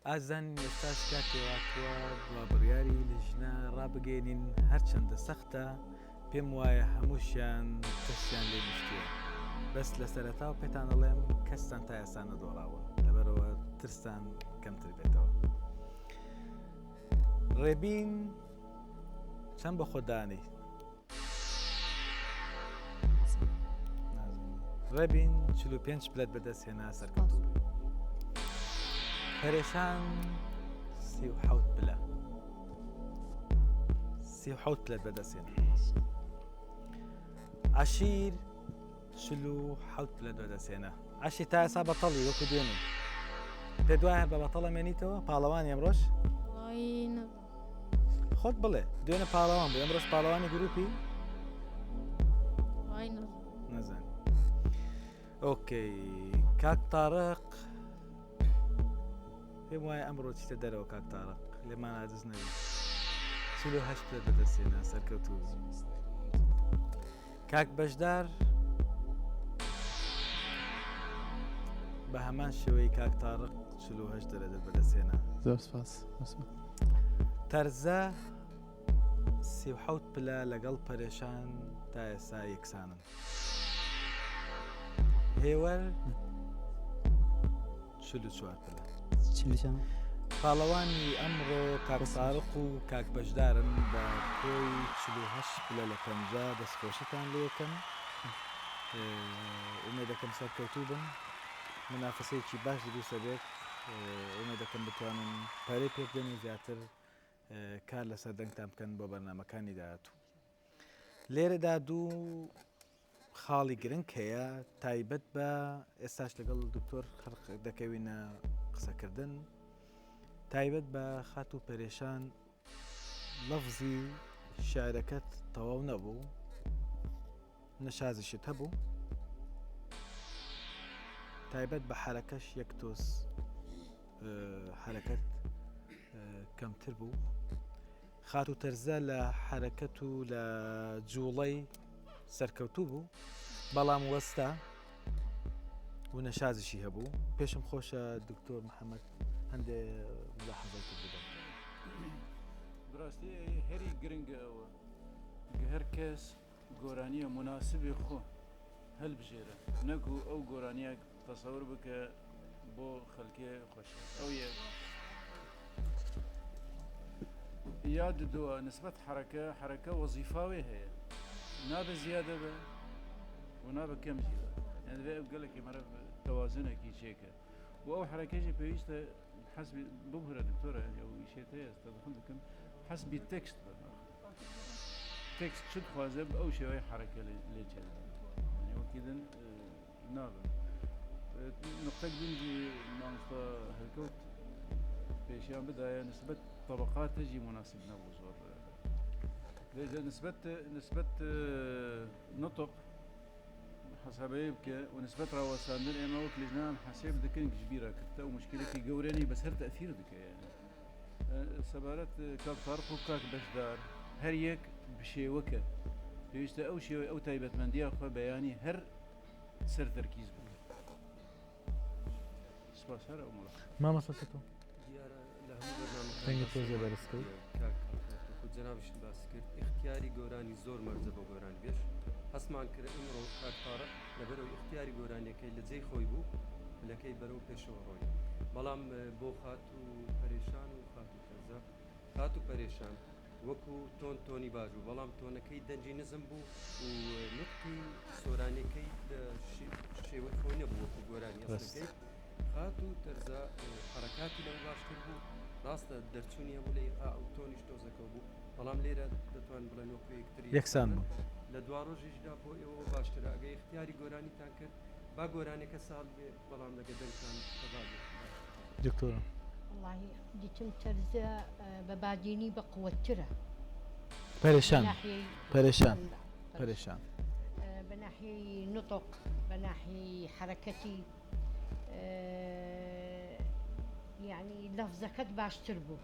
ئازیزان ئێستاش کاتی هاتووە دوا بڕیاری لیژنە ڕابگەیەنین هەرچەندە سەختە پێم وایە هەمووشیان ترسیان لێ نیشتووە بەس لە سەرەتاوە پێتان ئەڵێم کەستان تا ئێستا نەدۆڕاون لەبەرەوە ترستان کەمتر بێتەوە ڕێبین چەند بە خۆدانی ڕێبین 45 پلەت بەدەست هێنا سەرکەوتوو پەرێشان 37 پلە 37 پلەت بەدەست هێنا عەشیر 47 پلەت بەدەست هێنا عەشیر تا ئێستا بەتەڵی وەکو دوێنێ پێ دوای هەر بە بەتەڵە مێنیتەوە پاڵەوانی ئەمڕۆش خۆت بڵێ دوێنێ پاڵەوان بوو ئەمڕۆش پاڵەوانی گروپی نەزان okay کاک تارق پێم وایە ئەمڕۆ چیتە دەرەوە کاک تارق لێمان عاجز نەبی 48 پلە بەدەستێنا سەرکەوتوو کاک بەشدار بە هەمان شێوەی کاک تارق 48 دەرەجەت بەدەستهێنا. زۆر سپاس. تەرزە 37 پلە لەگەڵ پەرێشان تا ئێستا یەکسانن. هێوەر 44 پلە. پاڵەوانی ئەمڕۆ کاک تارق و کاک بەشدارن بە کۆی 48 پلە لە 50 دەستخۆشیتان لێکەم. ئومێدەکەم سەرکەوتوو بن. منافەسەیەکی باش دروست دەبێت ئومێد دەکەم بتوانن پارەی پێ بدەن و زیاتر کار لەسەر دەنگتان بکەن بۆ بەرنامەکانی داهاتوو لێرەدا دوو خاڵی گرنگ هەیە تایبەت بە ئێستاش لەگەڵ دکتۆر خەرق دەکەوینە قسەکردن تایبەت بە خات و پەرێشان لەفزی شعرەکەت تەواو نەبوو نەشازیشت هەبوو تایبەت بە حرەکەش یەک تۆز حرەکەت کەمتر بوو خات و تەرزە لە حرەکەت و لە جوڵەی سەرکەوتوو بوو بەڵام وەستا و نەشازیشی هەبوو پێشم خۆشە دکتۆر محەممەد هەندێ ملاحەزەی کرد بدەم. بەڕاستی هەری گرنگە ئەوە هەر کەس گۆرانیە موناسبی خۆ هەلبژێرە نەکو ئەو گۆرانیە تەسەور بکە بۆ خەلکێ خۆشە ئەو یەک یا ددووە نسبەت حرەکە حرەکە وەزیفاوێ هەیە نابێ زیادە بە و نابێ کەم ژی بە یان دەبێ ئەو گەلێکی مەرە تەوازنێکی چێکە و ئەو حرەکەژی پێویستە حەسبی ببورە دکتۆرە ئەو ئیشێت هەیە تەدخل دەکەم حەسبی تێکست بە تێکست چ دخوازێ بە ئەو شێوەی حرەکە لێ چێ وەکی دن نابن نقطەک دنجی مامۆستا هەلکەوت پێشیان بدایە نسبەت طبقاتەجی مناسب نەبوو زۆر لێژە نسبەت نسبەت نطق حسابەیە بکە و نسبەت ڕاوەستاندن ئێمە وەک لجنان حسێب دەکەن گشتبیرە کردە و مشکلێکی گەورە نی بەس هەر تەئثیر دکە یعنی سەبارەت کاک تارق و کاک بەشدار هەر یەک بشێوەکە پێویستە ئەو شێوەی ئەو تایبەتمەندیە خۆ بەیانی هەر سەر تەرکیز بکە سپاس هەر ئەو مڵە مامۆستا تۆ دیارە لە هەموو بەرنامەکان دەنگت باس تۆزێ بەرز کەی. کاک وەکو جەنابیشت باس کرد ئیختیاری گۆرانی زۆر مەرجە بۆ گۆرانی بێژ هەستمان کرد ئیمڕۆ کاک تارق لەبەرئەوەی ئیختیاری گۆرانیەکەی لە جێی خۆی بوو پلەکەی بەرەو پێشەوە ڕۆی بەڵام بۆ خاتوو پەرێشان و خاتوو تەرزە خاتوو پەرێشان وەکو تۆن تۆنی باش بوو بەڵام تۆنەکەی دەنگی نزم بوو و نوتقی سۆرانیەکەی لە شێوەی خۆی نەبوو وەکو گۆرانی ئەسڵەکەی خاتوو تەرزە حەرەکاتی لەو باشتر بوو ڕاستە دەرچوونی هەبوو لە ئیقاع و تۆنیش تۆزەکەو بوو بەڵام لێرە دەتوان بڵێن وەکو یەکتر یەکسان بوون لە دواڕۆژیشدا بۆ ئێوە باشترە ئەگەر ئیختیاری گۆرانیتان کرد با گۆرانیەکە ساڵ بێ بەڵام لەگە دەنگتان تەبا بێت باشترە. دکتۆرە. وەڵاهی دیتم تەرزە بە بادینی بە قوەتترە. پەرێشان پەرێشان پەرێشان. بە ناحیەی نوتق بە ناحیەی حەرەکەتی یانی لەفزەکەت باشتر بوو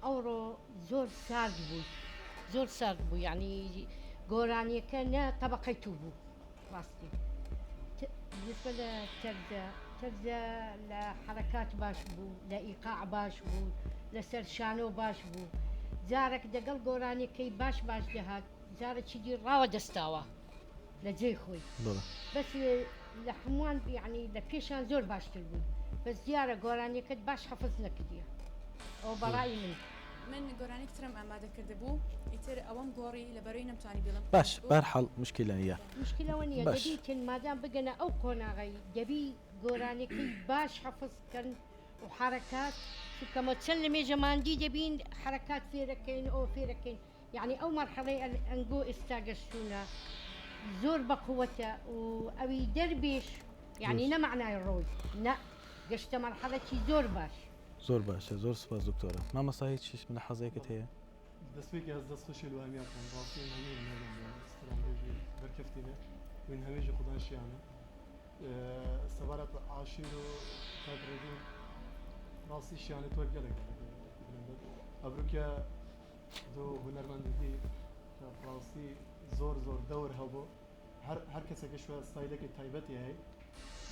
ئەوڕۆ زۆر سارد بووی زۆر سارد بوو یانی گۆرانیەکە نە تەبەقەی تو بوو ڕاستی نسبە لە تەرزە. تەرزە لە حەرەکات باش بوو لە ئیقاع باش بوو لەسەر شانۆ باش بوو جارەک دەگەڵ گۆرانیەکەی باش باش دەهات جارەکی دی ڕاوە دەستاوە لە جێی خۆی بەڵێ. بەس لە هەمووان یەعنی لە پێشان زۆر باشتر بووی بەس دیارە گۆرانیەکەت باش حەفز نەکردیە ئەوە بە ڕای من. من گۆرانیک ترم ئامادە کردبوو ئیتر ئەوەم گۆڕی لەبەرەی نەمتوانی بیڵێم باش بەهەرحاڵ مشکیلە نیە. مشکلە ئەوە نیە باش. دەبیتن مادام بگەنە ئەو قۆناغەی دەبی گۆرانیەکەی باش حەفز کەن و حەرەکات چونکە مە چەند لە مێژە ماندی دەبین حەرەکات فێرەکەین ئەوە فێرەکەین یەعنی ئەو مەرحەڵەی ئەنگۆ ئێستا گەشتوونە زۆر بە قوەتە و ئەوی دەربێش یەعنی نە مەعنای ڕۆی نە گەشتە مەرحەڵەکی زۆر باش. زۆر باشە زۆر سوپاس دکتۆرە. مامۆستا هیچ ملاحەزەیەکت هەیە؟ دەستپێکی ئەز دەست خوشی لوهەمیان کەم ڕاستی ئم هەمی هونەرمەندێن سترانبێژی بەرکەفتینە وین هەمیژی خودان شیانە سەبارەت عاشیر و کاک ڕێبین ڕاستی شیانە تۆ گەلێک گەلێک بلندن ئەبروکە دو هونەرمەندی دی کە ڕاستی زۆر زۆر دەور هەبوو هەر هەر کەسێکە شوێ ستایلێکی تایبەتی هەیە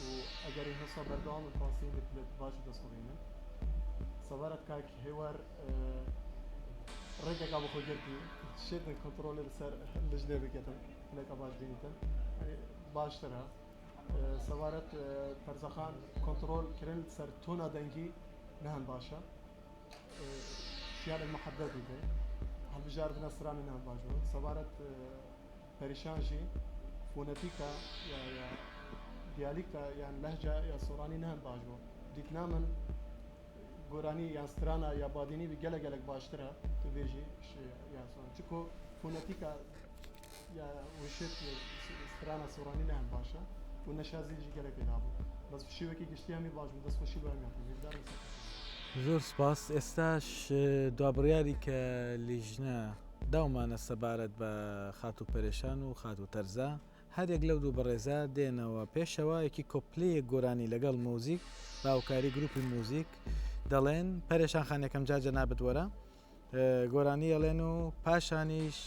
و ئەگەر هەسا بەردەوام ڕاستی دەکرێت باش دەستخۆبینن سەبارەت کاک هێوار ڕێگەکە بۆ خۆ گرتی شێتن کۆنتڕۆڵی لەسەر لژنێ بکێتن لەکە باش بینیتن باشترە سەبارەت تەرزەخان کۆنتڕۆل کرن سەر تۆنا دەنگی نەهەن باشە شیانێک محەدەدی بێ هەڵبژاردنە سرانی نەهەن باش بوو سەبارەت پەریشان ژی فۆنەتیکا یا یا دیالیکتا یان لەهجە یا سۆرانی نەهەن باش بوو دیتنا من گۆرانی یان سترانە یا بادینی بی گەلە گەلەک باشترە تو بێژی یا سۆرانی چکۆ فۆنەتیکا یا وشت سترانە سۆرانی نەهەن باشە و نەشازی ژی گەلەک پێدا بوو بەس شێوەکی گشتی هەمی باش بوو دەست خۆشی لۆ هەمیان هیوادارم سەرکەوتوو. زۆر سپاس ئێستاش دوا بڕیاری کە لیژنە داومانە سەبارەت بە خاتوو پەرێشان و خاتوو تەرزە هەریەک لەو دوو بەڕێزە دێنەوە پێشەوە یەکی کۆپلەیەک گۆرانی لەگەڵ موزیک بە هاوکاری گروپی موزیک دەڵێن پەرێشان خان یەکەم جار جەنابت وەرە گۆرانی ئەڵێن و پاشانیش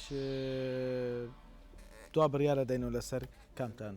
دوا بڕیارە دەینەوە لەسەر کامتان.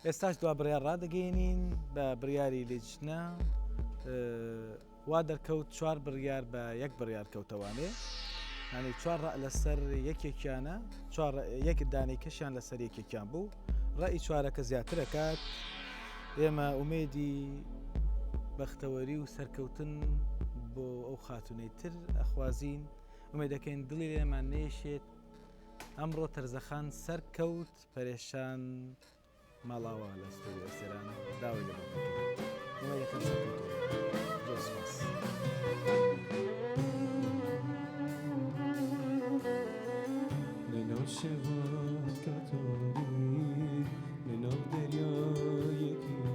ئێستاش دوا بڕیار ڕادەگەیەنین بە بڕیاری لیجنە وا دەرکەوت چوار بڕیار بە یەک بڕیار کەوتەوانێ ینی چوار ڕە لەسەر یەکێکیانە چوار یەک دانەی کەشیان لەسەر یەکێکیان بوو ڕئی چوارەکە زیاترەکات ئێمە ئومێدی بەختەوەری و سەرکەوتن بۆ ئەو خاتونەی تر ئەخوازین ئومێدەکەین دڵی لێمان نێشێت ئەمڕۆ تەرزەخان سەرکەوت پەرێشان. ماڵاوا لە ستۆدیۆ ئەستێران داوای لێبوردن دەکەین. ئومێدەکەم سەرکەوتوو بن. زۆر سوپاس. لەناو شەوات کاتۆری لەناو دەریایەکی.